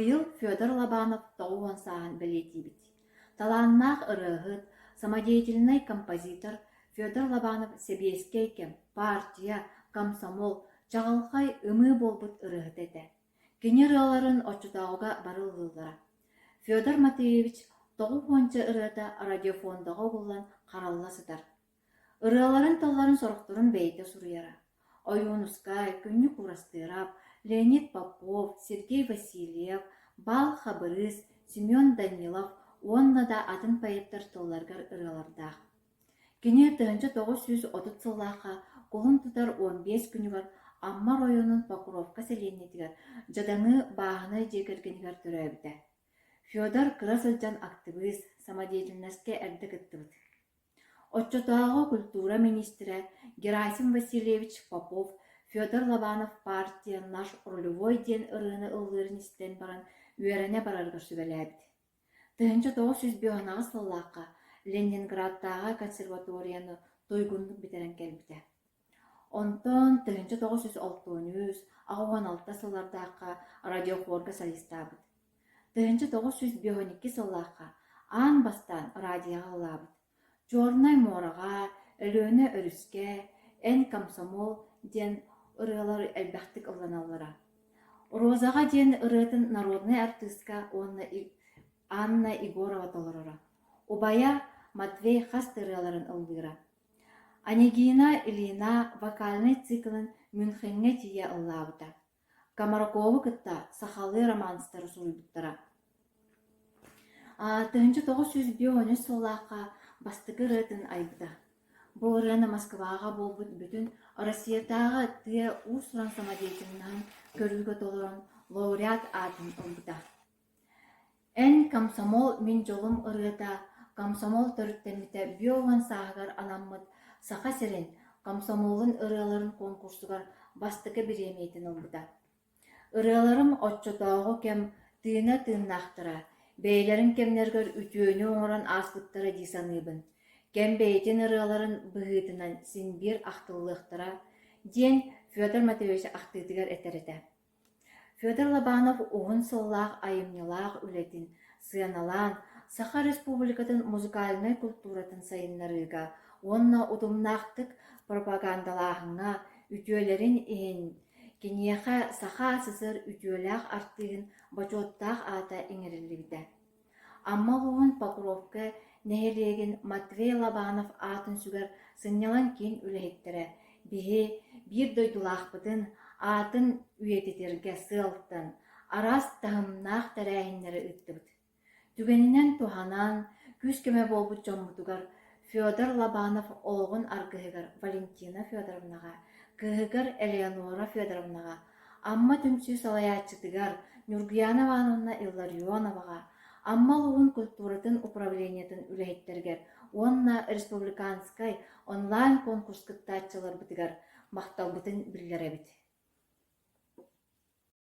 Быйыл Федор Лобанов 90 сааһын бэлиэтиибит. Талааннаах ырыаһыт, самодеятельнай композитор Федор Лобанов сэбиэскэй кэм, партия, комсомол, чаҕылхай ымыы буолбут ырыаһыта этэ. Кини ырыаларын оччотооҕуга бары ыллыыллара. Федор Матвеевич тоҕус уонча ырыата радиофондаҕа угуллан харалла сытар. Ырыаларын тылларын сорохторун бэйэтэ суруйара. Ойуунускай, Күннүк Уурастыырап, Леонид Попов, Сергей Васильев, Баал Хабырыыс, Семен Данилов уонна да атын поэттар тылларыгар ырыалардаах. Кини 1930 сыллаахха кулун тутар 15 күнүгэр Амма оройуонун Покровка сэлиэнньэтигэр дьадаҥы бааһынай дьиэ кэргэнигэр төрөөбүтэ. Федор кыра сылдьан актыбыыс, самодеятельноска эрдэ кыттыбыт. Оччотооҕу культура миниистирэ Герасим Васильевич Попов Федор Лобанов «Партия наш рулевой» диэн ырыаны ыллыырын истэн баран үөрэнэ барарыгар сүбэлээбит. 1958 сыллаахха Ленинградтааҕы консерваторияны туйгуннук бүтэрэн кэлбитэ. Онтон 1963, 86 сыллардаахха радиохорга солистаабыт. 1952 сыллаахха аан бастаан радиоҕа ыллаабыт. «Чернай муораҕа», «Өлүөнэ өрүскэ», «Эн комсомол» диэн ырыалар элбэхтик ылланаллара. «Розаҕа» диэн ырыатын народнай артыыска уонна Анна Егорова толороро. Убайа Матвей хас да ырыаларын ыллыыра. Анегина Ильина вокальнай циклын Мюнхеҥҥэ тиийэ ыллаабыта. Комаракову кытта сахалыы романстары суруйбуттара. 1953 сыллаахха бастакы ырыатын айбыта. Бу ырыаны Москваҕа буолбут бүтүн Россиятааҕы тыа уус-уран самодеятельноһын көрүүгэ толорон лауреат аатын ылбыта. Эн комсомол мин дьолум ырыата комсомол төрүттэммитэ 50 сааһыгар анаммыт Саха сирин комсомолун ырыаларын конкурсугар бастакы бириэмийэтин ылбыта. Ырыаларым оччотооҕу кэм тыына тыыннаахтара, бэйэлэрин кэмнэригэр үтүөнү оҥорон ааспыттара дии саныыбын. Кэм бэйэтин ырыаларын быһыытынан син биир ахтыллыахтара, диэн Федор Матвеевич ахтыытыгар этэр этэ. Федор Лобанов уһун сыллаах айымньылаах үлэтин сыаналаан, Саха Республикатын музыкальнай культуратын сайыннарыыга уонна утумнаахтык пропагандалааһыҥҥа үтүөлэрин иһин киниэхэ Саха СССР үтүөлээх артыыһын бочуоттаах аата иҥэриллибитэ. Амма улууһун Покровка нэһилиэгин Матвей Лобанов аатын сүгэр сынньалаҥ киин үлэһиттэрэ биһи биир дойдулаахпытын аатын үйэтитэргэ сыалтан араас таһымнаах тэрээһиннэри ыыттыбыт. Түгэнинэн туһанан, күүс-көмө буолбут дьоммутугар Федор Лобанов олоҕун аргыһыгар Валентина Федоровнаҕа, кыыһыгар Элеонора Федоровнаҕа, Амма түмсүү салайааччытыгар Ньургуйаана Ивановна Илларионоваҕа, Амма улууһун культуратын управлениетын үлэһиттэригэр уонна республиканскай онлайн-конкурс кыттааччыларбытыгар махталбытын биллэрэбит.